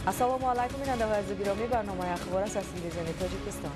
Ассалому алайкум, бинандаҳои азизи гиромӣ, барномаи ахбор аст аз телевизиони Тоҷикистон.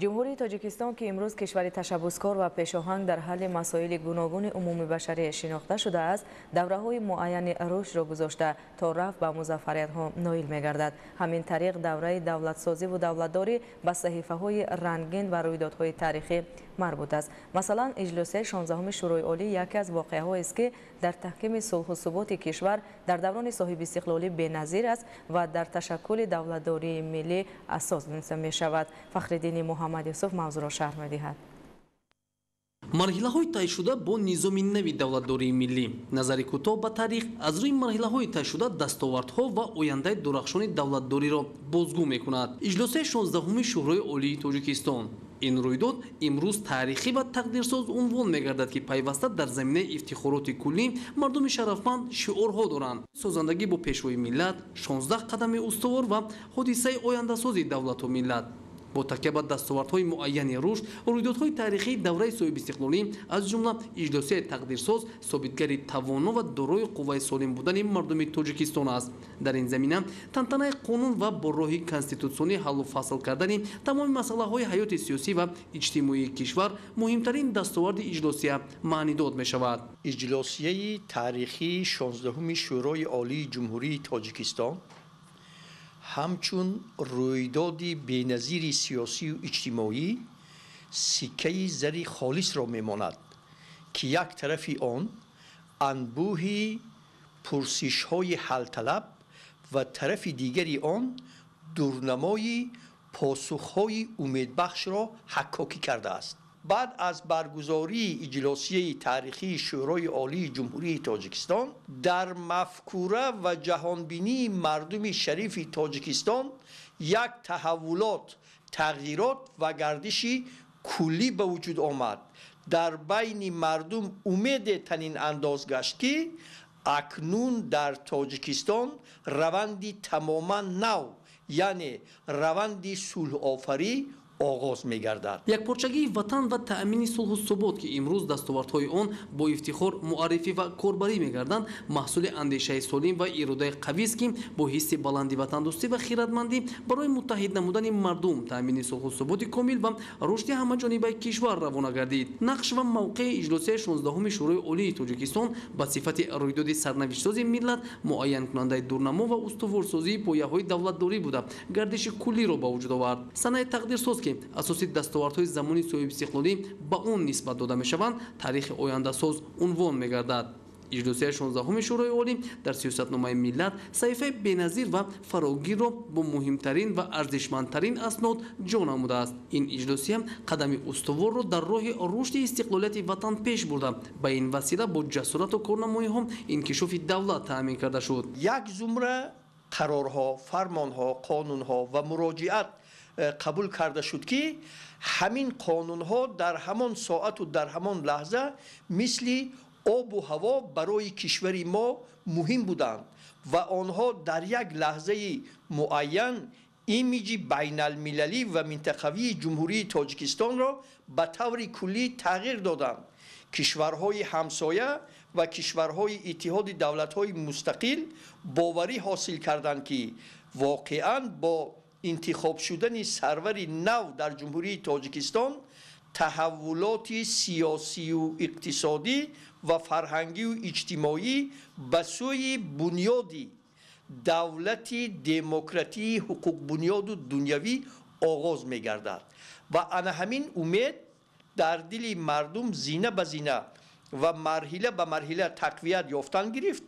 Ҷумҳурии Тоҷикистон, ки имрӯз кишвари ташаббускор ва пешоҳанг дар ҳалли масоили гуногуни умумибашарӣ шинохта шудааст, давраҳои муайяни рушдро гузошта то рафт ба музаффариятҳо ноил мегардад. Ҳамин тариқ давраи давлатсозиву давлатдорӣ ба саҳифаҳои рангин ва рӯйдодҳои таърихӣ марбут аст. Масалан, иҷлосияи 16-уми Шӯрои Олӣ яке аз воқеаҳоест, ки дар таҳкими сулҳу суботи кишвар дар даврони соҳибистиқлолӣ беназир аст ва дар ташаккули давлатдории миллӣ асос дониста мешавад. Фахриддини Муҳаммад Юсуф мавзӯъро шарҳ медиҳад. Марҳилаҳои тайшуда бо низоми нави давлатдории миллӣ. Назари кӯтоҳ ба таърих аз рӯи марҳилаҳои тайшуда дастовардҳо ва ояндаи дурахшони давлатдориро бозгӯ мекунад. Иҷлосияи 16-уми Шӯрои Олии Тоҷикистон. Ин рӯйдод имрӯз таърихӣ ва тақдирсоз унвон мегардад, ки пайваста дар заминаи ифтихороти куллӣ мардуми шарафманд шиорҳо доранд. Созандагӣ бо пешвои миллат, 16 қадами устувор ва ҳодисаи ояндасози давлату миллат. Бо такя ба дастовардҳои муайяни рушд, рӯйдодҳои таърихии давраи соҳибистиқлолӣ, аз ҷумла иҷлосияи тақдирсоз, собитгари тавоно ва дорои қувваи солим будани мардуми Тоҷикистон аст. Дар ин замина тантанаи қонун ва бо роҳи конститутсионӣ ҳаллу фасл кардани тамоми масъалаҳои ҳаёти сиёсӣ ва иҷтимоии кишвар муҳимтарин дастоварди иҷлосия маънидод мешавад. Иҷлосияи таърихии 16-уми Шӯрои Олии Ҷумҳурии Тоҷикистон ҳамчун рӯйдоди беназири сиёсию иҷтимоӣ сиккаи зари холисро мемонад, ки як тарафи он анбӯҳи пурсишҳои ҳалталаб ва тарафи дигари он дурнамои посухҳои умедбахшро ҳаккокӣ кардааст. Баъд аз баргузории иҷлосияи таърихии Шӯрои Олии Ҷумҳурии Тоҷикистон дар мафкура ва ҷаҳонбинии мардуми шарифи Тоҷикистон як таҳаввулот, тағйирот ва гардиши куллӣ ба вуҷуд омад. Дар байни мардум умеде танин андоз гашт, ки акнун дар Тоҷикистон раванди тамоман нав, яъне раванди сулҳофарӣ оғоз мегардад. Якпорчагии ватан ва таъмини сулҳу субот, ки имрӯз дастовардҳои он бо ифтихор муаррифӣ ва корбарӣ мегарданд, маҳсули андешаи солим ва иродаи қавист, ки бо ҳисси баланди ватандӯстӣ ва хиратмандӣ барои муттаҳид намудани мардум, таъмини сулҳу суботи комил ва рушди ҳамаҷонибаи кишвар равона гардид. Нақш ва мавқеи иҷлосияи 16-уми Шӯрои Олии Тоҷикистон ба сифати рӯйдоди сарнавиштсози миллат, муайянкунандаи дурнамо ва устуворсозии пояҳои давлатдорӣ буда, гардиши куллиро ба вуҷуд овард. Санаи тақдирсоз, ки асоси дастовардҳои замони соҳибистиқлолӣ ба он нисбат дода мешаванд, таърихи ояндасоз унвон мегардад. Иҷлосияи 16-уми Шӯрои Олӣ дар сиёсатномаи миллат саҳифаи беназир ва фарогирро бо муҳимтарин ва арзишмандтарин аснод ҷо намудааст. Ин иҷлосия қадами устуворро дар роҳи рушди истиқлолияти ватан пеш бурда, ба ин васила бо ҷасорату корнамоиҳо инкишофи давлат таъмин карда шуд. Як зумра қарорҳо, фармонҳо, қонунҳо ва муроҷиат қабул карда шуд, ки ҳамин қонунҳо дар ҳамон соату дар ҳамон лаҳза мисли обу ҳаво барои кишвари мо муҳим буданд ва онҳо дар як лаҳзаи муайян имиҷи байналмилалӣ ва минтақавии Ҷумҳурии Тоҷикистонро ба таври куллӣ тағйир доданд. Кишварҳои ҳамсоя ва кишварҳои Иттиҳоди давлатҳои мустақил боварӣ ҳосил карданд, ки воқеан бо интихоб шудани сарвари нав дар Ҷумҳурии Тоҷикистон таҳаввулоти сиёсию иқтисодӣ ва фарҳангию иҷтимоӣ ба сӯи бунёди давлати демократии ҳуқуқбунёду дунявӣ оғоз мегардад. Ва ана ҳамин умед дар дили мардум зина ба зина ва марҳила ба марҳила тақвият ёфтан гирифт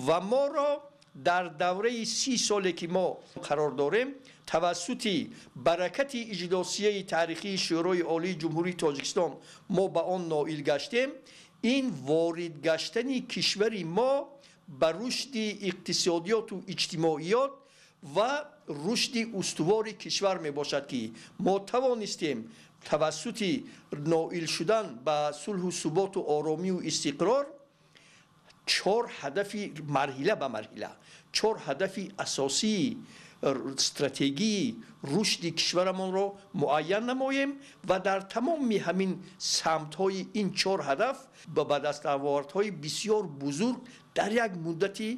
ва моро дар давраи 30 соле, ки мо қарор дорем, тавассути баракати иҷлосияи таърихии Шӯрои Олии Ҷумҳурии Тоҷикистон мо ба он ноил гаштем. Ин ворид гаштани кишвари мо ба рушди иқтисодиёту иҷтимоиёт ва рушди устувори кишвар мебошад, ки мо тавонистем тавассути ноил шудан ба сулҳу суботу оромию истиқрор чор ҳадафи марҳила ба марҳила, чор ҳадафи асосии стратегии рушди кишварамонро муайян намоем ва дар тамоми ҳамин самтҳои ин чор ҳадаф ба дастовардҳои бисёр бузург дар як муддати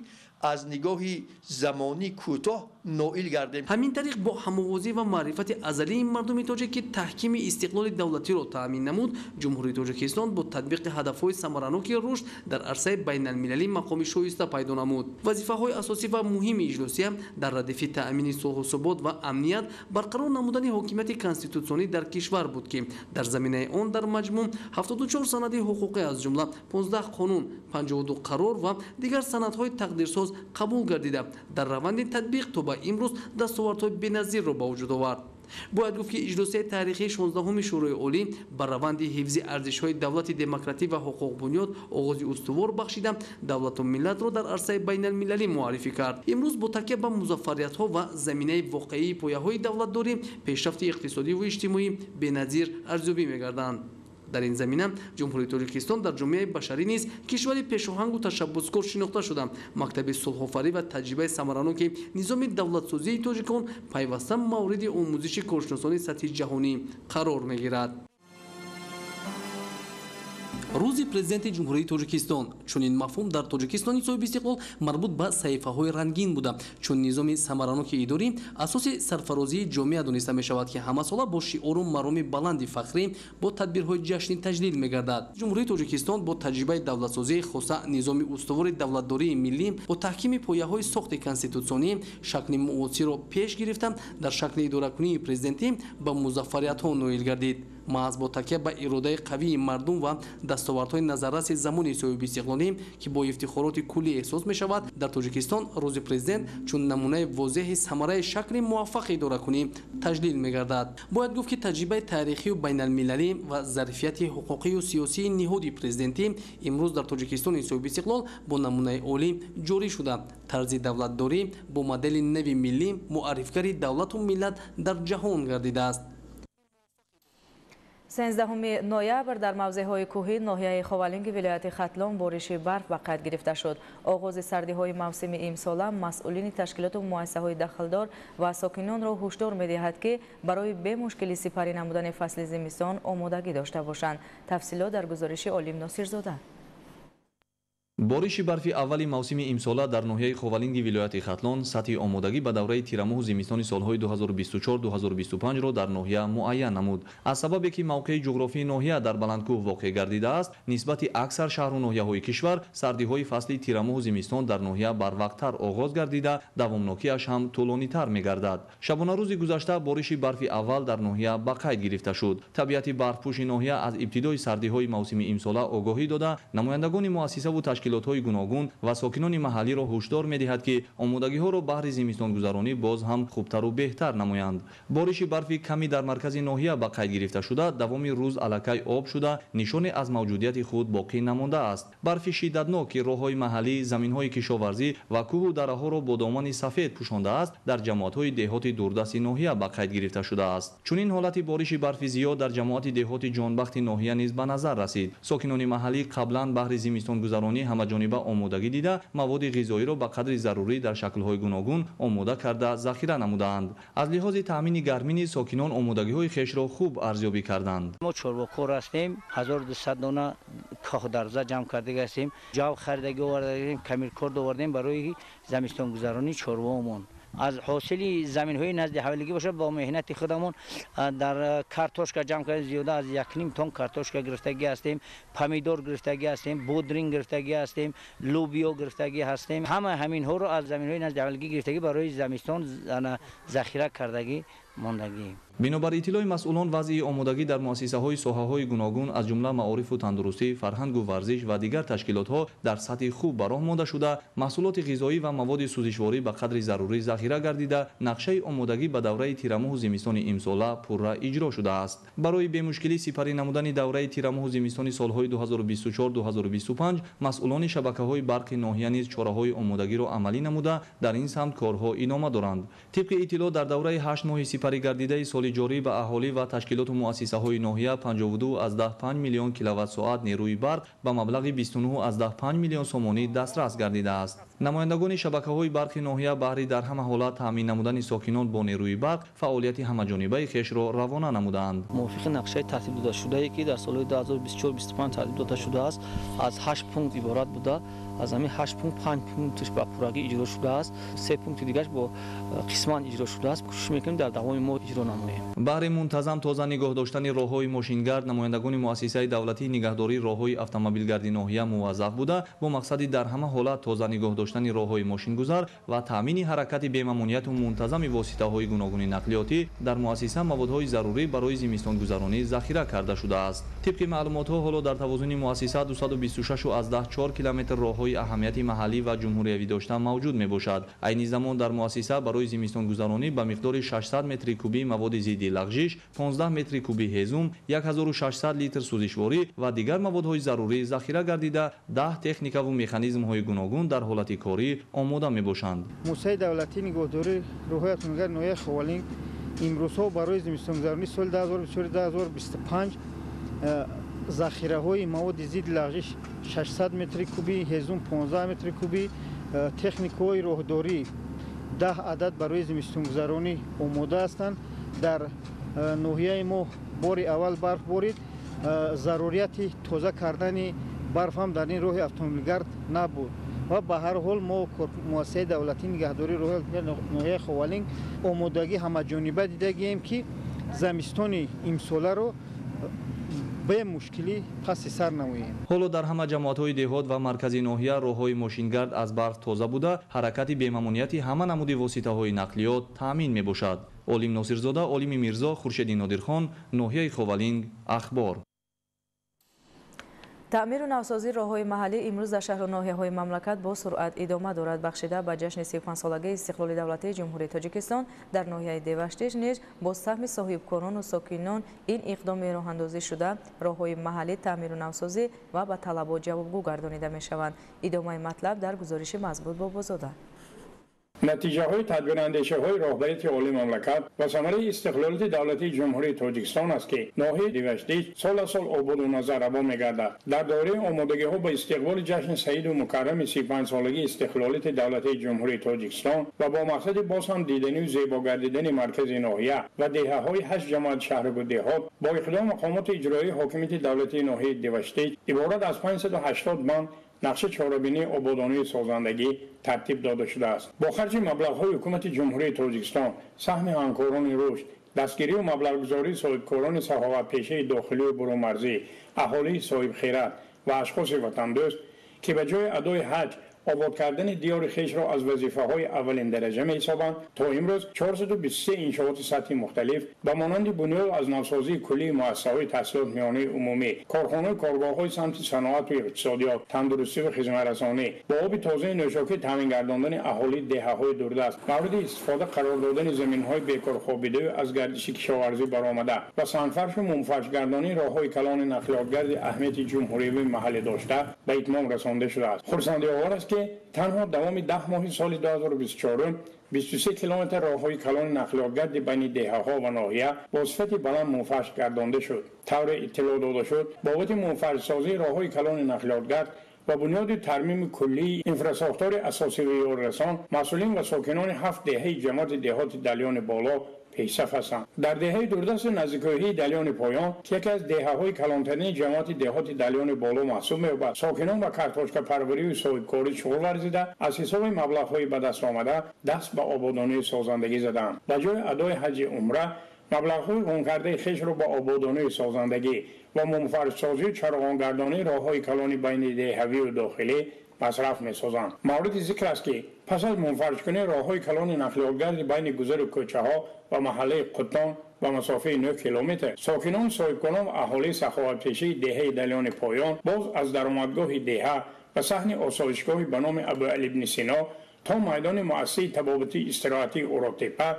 аз нигоҳи замонӣ кӯтоҳ ноил гардем. Ҳамин тариқ бо ҳамовозӣ ва маърифати азалии мардуми тоҷик, ки таҳкими истиқлоли давлатиро таъмин намуд, Ҷумҳурии Тоҷикистон бо татбиқи ҳадафҳои самараноки рушд дар арсаи байналмилалӣ мақоми шоиста пайдо намуд. Вазифаҳои асосӣ ва муҳими иҷлосия дар радифи таъмини сулҳу субот ва амният, барқарор намудани ҳокимияти конститутсионӣ дар кишвар буд, ки дар заминаи он дар маҷмӯъ 74 санади ҳуқуқӣ, аз ҷумла 15 қонун, 52 қарор ва дигар санадҳои тақдирсоз қабул гардида, дар раванди татбиқ то ба имрӯз дастовардҳои беназирро ба вуҷуд овард. Бояд гуфт, ки иҷлосияи таърихии 16-уми Шӯрои Олӣ ба раванди ҳифзи арзишҳои давлати демократӣ ва ҳуқуқбунёд оғози устувор бахшида, давлату миллатро дар арсаи байналмилалӣ муаррифӣ кард. Имрӯз бо такя ба музаффариятҳо ва заминаи воқеии пояҳои давлатдорӣ, пешрафти иқтисодиву иҷтимоӣ беназир арзёбӣ мегарданд. Дар ин замина Ҷумҳурии Тоҷикистон дар ҷомеаи башарӣ низ кишвари пешоҳангу ташаббускор шинохта шуда, мактаби сулҳофарӣ ва таҷрибаи самараноки низоми давлатсозии тоҷикон пайваста мавриди омӯзиши коршиносони сатҳи ҷаҳонӣ қарор мегирад. Рӯзи Президенти Ҷумҳурии Тоҷикистон. Чунин мафҳум дар Тоҷикистони соҳибистиқлол марбут ба саҳифаҳои рангин буда, чун низоми самараноки идорӣ асоси сарфарозии ҷомеа дониста мешавад, ки ҳамасола бо шиору мароми баланди фахрӣ бо тадбирҳои ҷашнӣ таҷлил мегардад. Ҷумҳурии Тоҷикистон бо таҷрибаи давлатсозии хоса, низоми устувори давлатдории миллӣ, бо таҳкими пояҳои сохти конститутсионӣ шакли муосирро пеш гирифта, дар шакли идоракунии президентӣ ба музаффариятҳо ноил гардид. Маҳз бо такя ба иродаи қавии мардум ва дастовардҳои назарраси замони соҳибистиқлолӣ, ки бо ифтихороти куллӣ эҳсос мешавад, дар Тоҷикистон Рӯзи Президент чун намунаи возеҳи самараи шакли муваффақи идоракунӣ таҷлил мегардад. Бояд гуфт, ки таҷрибаи таърихию байналмилалӣ ва зарфияти ҳуқуқию сиёсии ниҳоди президентӣ имрӯз дар Тоҷикистони соҳибистиқлол бо намунаи олӣ ҷорӣ шуда, тарзи давлатдорӣ бо модели нави миллӣ муаррифгари давлату миллат дар ҷаҳон гардидааст. 13 ноябр дар мавзеъҳои кӯҳии ноҳияи Ховалинги вилояти Хатлон бориши барф ба қайд гирифта шуд. Оғози сардиҳои мавсими имсола масъулини ташкилоту муассисаҳои дахлдор ва сокинонро ҳушдор медиҳад, ки барои бемушкили сипарӣ намудани фасли зимистон омодагӣ дошта бошанд. Тафсилот дар гузориши Олим Носирзода. Бориши барфи аввали мавсими имсола дар ноҳияи Ховалинги вилояти Хатлон сатҳи омодагӣ ба давраи тирамоҳу зимистони солҳои 2024-2025-ро дар ноҳия муайян намуд. Аз сабабе ки мавқеи ҷуғрофии ноҳия дар баландкӯҳ воқеъ гардидааст, нисбати аксар шаҳру ноҳияҳои кишвар сардиҳои фасли тирамоҳу зимистон дар ноҳия барвақттар оғоз гардида, давомнокиаш ҳам тӯлонитар мегардад. Шабонарӯзи гузашта бориши барфи аввал дар ноҳия ба қайд гирифта шуд. Табиати барфпӯши ноҳия аз ибтидои сардиҳои мавсими имсола огоҳӣ дода, намояндагони муассисаву ташкилотҳои гуногун ва сокинони маҳаллиро ҳушдор медиҳад, ки омодагиҳоро баҳри зимистонгузаронӣ боз ҳам хубтару беҳтар намоянд. Бориши барфи ками дар маркази ноҳия ба қайд гирифта шуда, давоми рӯз аллакай об шуда, нишоне аз мавҷудияти худ боқӣ намондааст. Барфи шиддатнок, ки роҳҳои маҳаллӣ, заминҳои кишоварзӣ ва кӯҳу дараҳоро бо домани сафед пӯшондааст, дар ҷамоатҳои деҳоти дурдасти ноҳия ба қайд гирифта шудааст. Чунин ҳолати бориши барфи зиёд дар ҷамоати деҳоти Ҷонбахти ноҳия низ ба назар расид. Сокинони маҳаллӣ қаблан баҳри зимистонгузаронӣ ҳамаҷониба омодагӣ дида, маводи ғизоиро ба қадри зарурӣ дар шаклҳои гуногун омода карда захира намудаанд. Аз лиҳози таъмини гармӣ низ сокинон омодагиҳои хешро хуб арзёбӣ карданд. Мо чорвокор ҳастем, 1200 дона коҳдарза ҷамъ кардага ҳастем, ҷав харидагӣ овардагем, камиркорд овардем барои замистонгузаронии чорвоамон. Аз ҳосили заминҳои назди ҳавлигӣ бошад, бо меҳнати худамон дар картошка ҷамъ кардем, зиёда аз 1,5 тонн картошка гирифтагӣ ҳастем, помидор гирифтагӣ ҳастем, бодринг гирифтагӣ ҳастем, лӯбиё гирифтагӣ ҳастем. Ҳама ҳаминҳоро аз заминҳои назди ҳавлигӣ гирифтагӣ барои замистон захира кардагӣ мондагӣ. Бинобар иттилои масъулон, вазъи омодагӣ дар муассисаҳои соҳаҳои гуногун, аз ҷумла маорифу тандурустӣ, фарҳангу варзиш ва дигар ташкилотҳо дар сатҳи хуб ба роҳ монда шуда, маҳсулоти ғизоӣ ва маводи сӯзишворӣ ба қадри зарурӣ захира гардида, нақшаи омодагӣ ба давраи тирамоҳу зимистони имсола пурра иҷро шудааст. Барои бемушкилӣ сипарӣ намудани давраи тирамоҳу зимистони солҳои 2024-2025 масъулони шабакаҳои барқи ноҳия низ чораҳои омодагиро амалӣ намуда, дар ин самт корҳо идома доранд. Тибқи иттилоъ, дар давраи 8 моҳи сипарӣ гардидаи соли ҷорӣ ба аҳолӣ ва ташкилоту муассисаҳои ноҳия 52,5 миллион киловатт-соат нерӯи барқ ба маблағи 29,5 миллион сомонӣ дастрас гардидааст. Намояндагони шабакаҳои барқи ноҳия баҳри дар ҳама ҳолат таъмин намудани сокинон бо нерӯи барқ фаъолияти ҳамаҷонибаи хешро равона намудаанд. Мувофиқи нақшаи тартиб додашудае, ки дар солҳои 2024-25 тартиб дода шудааст, аз 8 пункт иборат буда, аз ҳамин 8 пункт 5 пункташ ба пуррагӣ иҷро шудааст, 3 пункти дигараш бо қисман иҷро шудааст. Кӯшиш мекунем дар давоми моҳ иҷро намоем. Баҳри мунтазам тоза нигоҳ доштани роҳҳои мошингард намояндагони муассисаи давлатии нигаҳдории роҳҳои автомобилгарди ноҳия муваззаф буда, бо мақсади дар ҳама ҳолат тоза нигоҳ доштани роҳҳои мошингузар ва таъмини ҳаракати бемамонияту мунтазами воситаҳои гуногуни нақлиётӣ дар муассиса маводҳои зарурӣ барои зимистонгузаронӣ захира карда шудааст. Тибқи маълумотҳо, ҳоло дар тавозуни муассиса 226,4 километр роҳҳои аҳамияти маҳаллӣ ва ҷумҳуриявӣ дошта мавҷуд мебошад. Айни замон дар муассиса барои зимистонгузаронӣ ба миқдори 600 метри кубӣ маводи зидди лағжиш, 15 метри кубӣ ҳезум, 1600 литр сӯзишворӣ ва дигар маводҳои зарурӣ захира гардида, 10 техникаву механизмҳои гуногун дар ҳолати корӣ омода мебошанд. Муассисаи давлатии нигаҳдории роҳҳои автомобилгарди ноҳияи Ховалинг имрӯзҳо барои зимистонгузаронии соли 2024-2025 захираҳои маводи зидди лағжиш 600 метри кубӣ, ҳезум 15 метри кубӣ, техникаҳои роҳдорӣ 10 адад барои зимистонгузаронӣ омода ҳастанд. Дар ноҳияи мо бори аввал барф борид. Зарурияти тоза кардани барф ҳам дар ин роҳи автомобилгард набуд ва ба ҳар ҳол мо муассисаи давлатии нигаҳдории роҳи ноҳияи Ховалинг омодагӣ ҳамаҷониба дидагием, ки замистони имсоларо бемушкилӣ паси сар намоем. Ҳоло дар ҳама ҷамоатҳои деҳот ва маркази ноҳия роҳҳои мошингард аз барф тоза буда, ҳаракати бемамониятӣ ҳама намуди воситаҳои нақлиёт таъмин мебошад. Олим Носирзода, Олими Мирзо, Хуршеди Нодирхон, ноҳияи Ховалинг, Ахбор. Таъмиру навсозии роҳҳои маҳаллӣ имрӯз дар шаҳру ноҳияҳои мамлакат бо суръат идома дорад. Бахшида ба ҷашни 35-солагии истиқлоли давлатии Ҷумҳурии Тоҷикистон дар ноҳияи Деваштич низ бо саҳми соҳибкорону сокинон ин иқдоми роҳандозӣ шуда, роҳҳои маҳаллӣ таъмиру навсозӣ ва ба талабот ҷавобгӯ гардонида мешаванд. Идомаи матлаб дар гузориши Мазбут Бобозода. Натиҷаҳои тадбирандешаҳои роҳбарияти олии мамлакат ва самараи истиқлолияти давлатии Ҷумҳурии Тоҷикистон аст, ки ноҳияи Деваштич сол аз сол ободу назаррабо мегардад. Дар доираи омодагиҳо ба истиқболи ҷашни саиду мукаррами 35-солагии истиқлолияти давлатии Ҷумҳурии Тоҷикистон ва бо мақсади боз ҳам диданию зебо гардидани маркази ноҳия ва деҳаҳои 8 ҷамоат шаҳру деҳот бо иқдом мақомоти иҷроии ҳокимияти давлатии ноҳияи Деваштич иборат аз 580 банд нақши чорабинии ободонии созандагӣ тартиб дода шудааст. Бо харҷи маблағҳои ҳукумати Ҷумҳурии Тоҷикистон, саҳми ҳамкорони рушд, дастгирию маблағгузории соҳибкорони саховатпешаи дохилию бурунмарзӣ, аҳолии соҳибхират ва ашхоси ватандӯст, ки ба ҷои адои ҳаҷ обод кардани диёри хешро аз вазифаҳои аввалин дараҷа меҳисобанд, то имрӯз 423 иншооти сатҳи мухталиф ба монанди бунёду аз навсозии куллии муассисаҳои таҳсилоти миёнаи умумӣ, корхонаи коргоҳҳои самти саноату иқтисодиёт, тандурустӣ ва хизматрасонӣ, бо оби тозаи нӯшокӣ таъмин гардондани аҳолии деҳаҳои дурдаст, мавриди истифода қарор додани заминҳои бекорхобидаю аз гардиши кишоварзӣ баромада ва сангфаршу мумфаршгардонии роҳҳои калони нақлиётгарди аҳамияти ҷумҳуриявии маҳаллӣ дошта ба итмом расонда шудааст. Хурсандиовар аст, ки танҳо давоми 10 моҳи соли 2024 23 километр роҳҳои калони нақлиётгарди байни деҳаҳо ва ноҳия бо сифати баланд мунфарш гардонда шуд. Тавре иттилоъ дода шуд, бобати мунфаршсозии роҳҳои калони нақлиётгард ва бунёди тармими куллии инфрасохтори асосии ёрирасон масъулин ва сокинони 7 деҳаи ҷамоати деҳоти Далёни Боло пешсаф ҳастанд. Дар деҳаи дурдасти наздикоҳии Далёни Поён, ки яке аз деҳаҳои калонтарини ҷамоати деҳоти Далёни Боло маҳсуб меёбад, сокинон ба картошкапарварию соҳибкорӣ шуғл варзида, аз ҳисоби маблағҳои ба даст омада даст ба ободонии созандагӣ задаанд. Ба ҷои адои ҳаҷи умра маблағҳои ғункардаи хешро ба ободонии созандагӣ ва мунфаршсозию чароғонгардонии роҳҳои калони байни деҳавию дохилӣ масраф месозанд. Мавриди зикр аст, ки пас аз мунфаршкунии роҳҳои калони нақлиётгарди байни гузару кӯчаҳо ва маҳаллаи Қуттон ба масофаи 9 километр, сокинон, соҳибкорон ва аҳолии саховатпешаи деҳаи Далёни Поён боз аз даромадгоҳи деҳа ба саҳни осоишгоҳи ба номи Абуали ибни Сино то майдони муассисаи табобатии истироҳатии Уроқтепа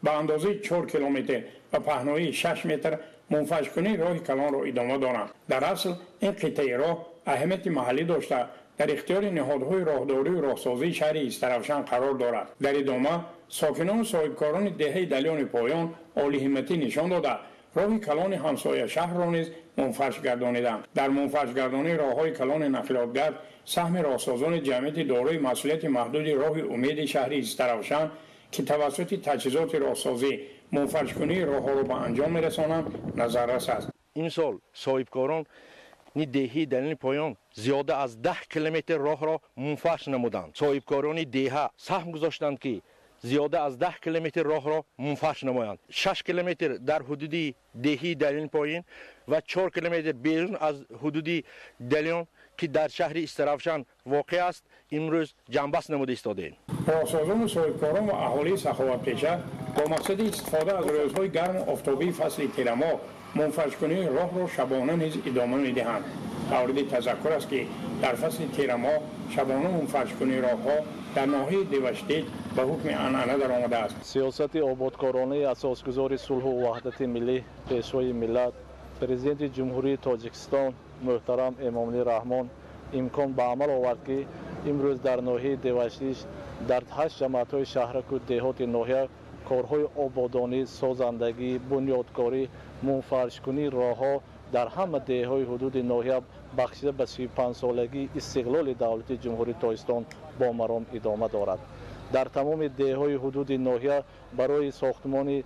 ба андозаи 4 километр ва паҳноии 6 метр мунфаршкунии роҳи калонро идома доранд. Дар асл ин қитъаи роҳ аҳамияти маҳаллӣ дошта, дар ихтиёри ниҳодҳои роҳдорию роҳсозии шаҳри Истаравшан қарор дорад. Дар идома сокинону соҳибкорони деҳаи Далёни Поён олиҳимматӣ нишон дода, роҳи калони ҳамсоя шаҳрро низ мунфарш гардониданд. Дар мунфаршгардонии роҳҳои калони нақлиётгард саҳми роҳсозони ҷамъияти дорои масъулияти маҳдуди роҳи умеди шаҳри Истаравшан, ки тавассути таҷҳизоти роҳсозӣ мунфаршкунии роҳҳоро ба анҷом мерасонанд, назаррас аст. Имсол соҳибкорони деҳии Далини Поён зиёда аз 10 километр роҳро мунфарш намуданд. Соҳибкорони деҳа саҳм гузоштанд, ки зиёда аз 10 километр роҳро мунфарш намоянд. 6 километр дар ҳудуди деҳии Далини Поён ва 4 километр берун аз ҳудуди Далион, ки дар шаҳри Истаравшан воқеъ аст, имрӯз ҷамъбаст намуда истодаем. Роҳсозону соҳибкорон ва аҳолии саховатпеша бо мақсади истифода аз рӯзҳои гарму офтобии фасли тирамоҳ мунфаршкунии роҳро шабона низ идома медиҳанд. Мавриди тазаккур аст, ки дар фасли тирамоҳ шабона мунфаршкунии роҳҳо дар ноҳияи Деваштич ба ҳукми анъана даромадааст. Сиёсати ободкоронаи асосгузори сулҳу ваҳдати миллӣ, Пешвои миллат, Президенти Ҷумҳурии Тоҷикистон муҳтарам Эмомалӣ Раҳмон имкон ба амал овард, ки имрӯз дар ноҳияи Деваштич дар 8 ҷамоатҳои шаҳраку деҳоти ноҳия корҳои ободонӣ, созандагӣ, бунёдкорӣ, мунфаршкунии роҳҳо дар ҳама деҳҳои ҳудуди ноҳия бахшида ба 35-солагии истиқлоли давлати Ҷумҳурии Тоҷикистон бо маром идома дорад. Дар тамоми деҳҳои ҳудуди ноҳия барои сохтмони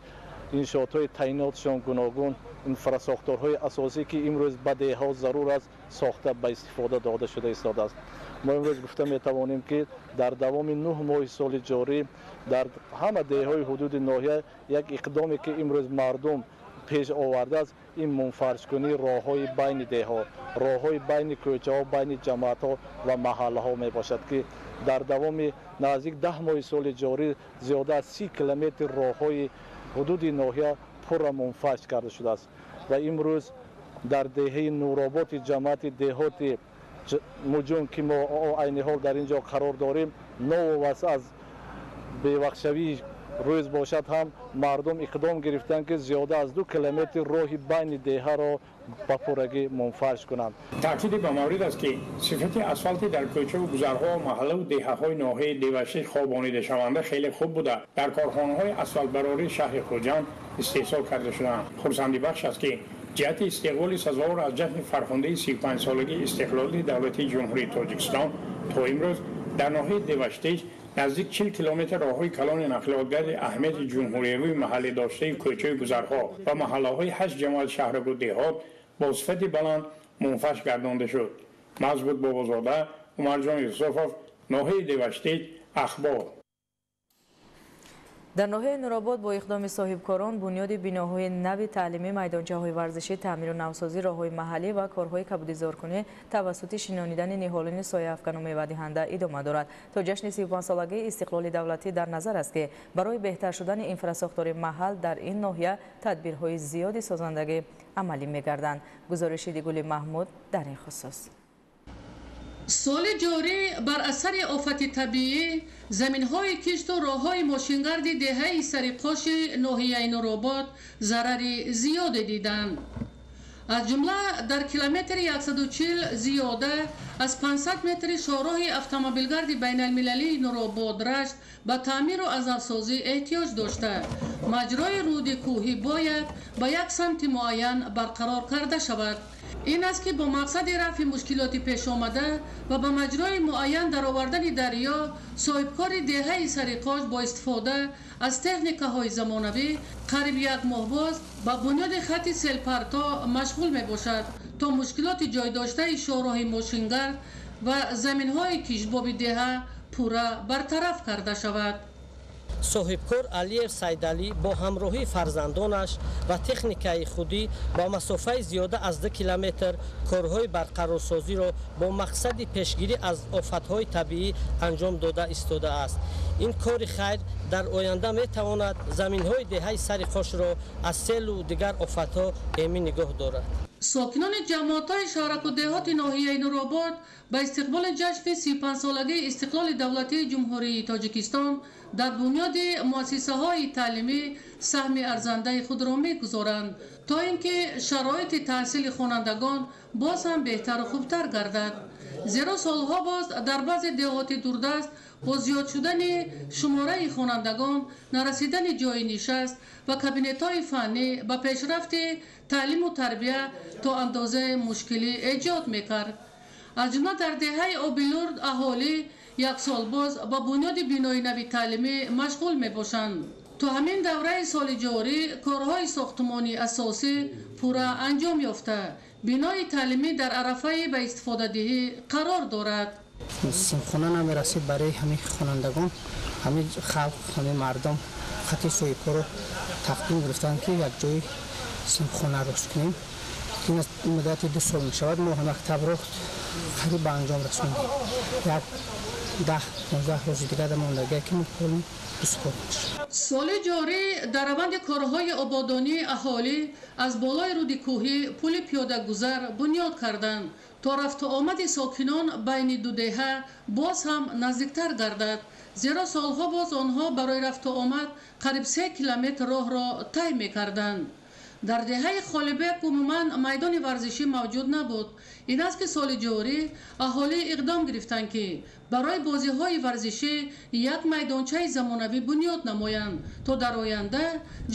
иншоотҳои таъинотшон гуногун инфрасохторҳои асосӣ, ки имрӯз ба деҳҳо зарур аст, сохта ба истифода дода шуда истодааст. Мо имрӯз гуфта метавонем, ки дар давоми 9 моҳи соли ҷорӣ дар ҳама деҳҳои ҳудуди ноҳия як иқдоме, ки имрӯз мардум пеш овардааст, ин мунфаршкунии роҳҳои байни деҳҳо, роҳҳои байни кӯчаҳо, байни ҷамоатҳо ва маҳаллаҳо мебошад, ки дар давоми наздик 10 моҳи соли ҷорӣ зиёда аз 30 километр роҳҳои ҳудуди ноҳия пурра мунфарш карда шудааст. Ва имрӯз дар деҳаи Нуроботи ҷамоати деҳоти Муҷун, ки мо айни ҳол дар ин ҷо қарор дорем, новобаста аз бевақшавии рӯз бошад ҳам мардум иқдом гирифтанд, ки зиёда аз 2 километр роҳи байни деҳаро ба пуррагӣ мунфарш кунанд. Таъкиди ба маврид аст, ки сифати асфалти дар кӯчаву гузарҳо, маҳаллаву деҳаҳои ноҳияи Деваштич хобонидашаванда хеле хуб буда, дар корхонаҳои асфалтбарории шаҳри Хуҷанд истеҳсол карда шудаанд. Хурсандибахш аст, ки ҷиҳати истиқболи сазовор аз ҷашни фархундаи 35-солагии истиқлоли давлатии Ҷумҳурии Тоҷикистон то имрӯз дар ноҳияи Деваштич наздик 40 километр роҳҳои калони нақлиётгарди аҳамияти ҷумҳуриявии маҳаллӣ доштаи кӯчаи гузарҳо ва маҳаллаҳои 8 ҷамоат шаҳраку деҳот бо сифати баланд мунфарш гардонда шуд. Мазбут Бобозода, Умарҷон Юсуфов, ноҳияи Деваштич, Ахбор. Дар ноҳияи Нуробод бо иқдоми соҳибкорон бунёди биноҳои нави таълимӣ, майдончаҳои варзишӣ, таъмиру навсозӣ, роҳҳои маҳаллӣ ва корҳои кабудизоркунӣ тавассути шинонидани ниҳолини сояафкану мевадиҳанда идома дорад. То ҷашни 35-солагии истиқлоли давлатӣ дар назар аст, ки барои беҳтар шудани инфрасохтори маҳал дар ин ноҳия тадбирҳои зиёди созандагӣ амалӣ мегарданд. Гузориши Дигули Маҳмуд дар ин хусус. Соли ҷорӣ бар асари офати табиӣ заминҳои кишту роҳҳои мошингарди деҳаи Сариқоши ноҳияи Нуробод зарари зиёде диданд. Аз ҷумла дар километри 140 зиёда аз 500 метри шоҳроҳи автомобилгарди байналмилалии Нуробод Рашт ба таъмиру азнавсозӣ эҳтиёҷ дошта, маҷрои рӯди кӯҳӣ бояд ба як самти муайян барқарор карда шавад. Ин аст, ки бо мақсади рафъи мушкилоти пешомада ва ба маҷрои муайян даровардани дарё, соҳибкори деҳаи Сариқош бо истифода аз техникаҳои замонавӣ қариб як моҳ боз ба бунёди хати селпарто машғул мебошад, то мушкилоти ҷойдоштаи шоҳроҳи мошингард ва заминҳои кишбоби деҳа пурра бартараф карда шавад. Соҳибкор Алиев Сайдалӣ бо ҳамроҳии фарзандонаш ва техникаи худӣ ба масофаи зиёда аз 2 километр корҳои барқарорсозиро бо мақсади пешгирӣ аз офатҳои табиӣ анҷом дода истодааст. Ин кори хайр дар оянда метавонад заминҳои деҳаи Сариқошро аз селу дигар офатҳо эмин нигоҳ дорад. Сокинони ҷамоатҳои шаҳраку деҳоти ноҳияи Нуробод ба истиқболи ҷашни 35-солагии истиқлоли давлатии Ҷумҳурии Тоҷикистон дар бунёди муассисаҳои таълимӣ саҳми арзандаи худро мегузоранд, то ин ки шароити таҳсили хонандагон боз ҳам беҳтару хубтар гардад. Зеро солҳо боз дар баъзе деҳоти дурдаст бо зиёд шудани шумораи хонандагон, нарасидани ҷойи нишаст ва кабинетҳои фаннӣ ба пешрафти таълиму тарбия то андозаи мушкилӣ эҷод мекард. Аз ҷумла дар деҳаи Обилурд аҳолӣ як сол боз ба бунёди бинои нави таълимӣ машғул мебошанд. То ҳамин давраи соли ҷорӣ корҳои сохтмонии асосӣ пурра анҷом ёфта, бинои таълимӣ дар арафаи ба истифодадиҳӣ қарор дорад. Синфхона намерасид барои ҳамин хонандагон, ҳамин халқ, ҳамин мардум хати соҳибкорро тақдим гирифтанд, ки як ҷои синфхона рост кунем. Ин аз муддати 2 сол мешавад, мо мактабро қариб ба анҷом расондем. Як 10-15 рӯзи дигар мондагие ки мо полни бисупорем. Соли ҷорӣ дар раванди корҳои ободонии аҳолӣ аз болои руди кӯҳӣ пули пиёдагузар бунёд карданд, то рафту омади сокинон байни ду деҳа боз ҳам наздиктар гардад. Зеро солҳо боз онҳо барои рафту омад қариб 3 километр роҳро тай мекарданд. Дар деҳаи Холибек умуман майдони варзишӣ мавҷуд набуд. Ин аст, ки соли ҷорӣ аҳолӣ иқдом гирифтанд, ки барои бозиҳои варзишӣ як майдончаи замонавӣ бунёд намоянд, то дар оянда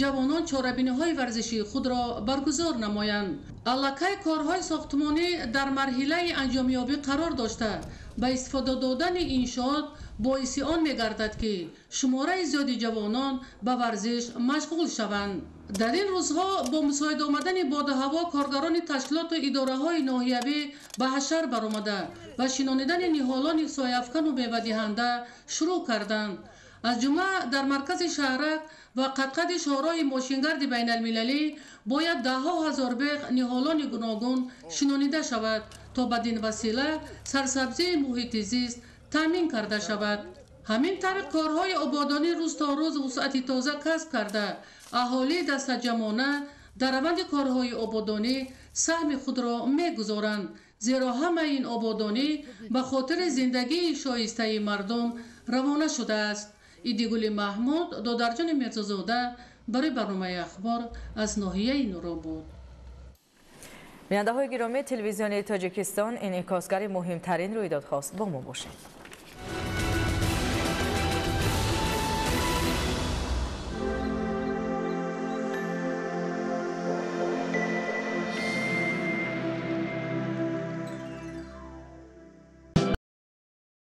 ҷавонон чорабиниҳои варзишии худро баргузор намоянд. Аллакай корҳои сохтмонӣ дар марҳилаи анҷомёбӣ қарор дошта, ба истифода додани иншоот боиси он мегардад, ки шумораи зиёди ҷавонон ба варзиш машғул шаванд. Дар ин рӯзҳо бо мусоид омадани боду ҳаво коргарони ташкилоту идораҳои ноҳиявӣ ба ҳашар баромада ва шинонидани ниҳолони сояафкану мевадиҳанда шурӯъ карданд. Аз ҷумла дар маркази шаҳрак ва қадқади шоҳроҳи мошингарди байналмилалӣ бояд даҳҳо ҳазор бех ниҳолони гуногун шинонида шавад, то бадин васила сарсабзии муҳити зист таъмин карда шавад. Ҳамин тариқ корҳои ободонӣ рӯз то рӯз вусъати тоза касб карда, аҳолии дастаҷамъона дар раванди корҳои ободонӣ саҳми худро мегузоранд, зеро ҳамаи ин ободонӣ ба хотири зиндагии шоистаи мардум равона шудааст. Идигули Маҳмуд, Додарҷони Мирзозода барои барномаи Ахбор аз ноҳияи Нуробод. Бинандаҳои гиромӣ, телевизиони Тоҷикистон инъикосгари муҳимтарин рӯйдодҳост. Бо мо бошед.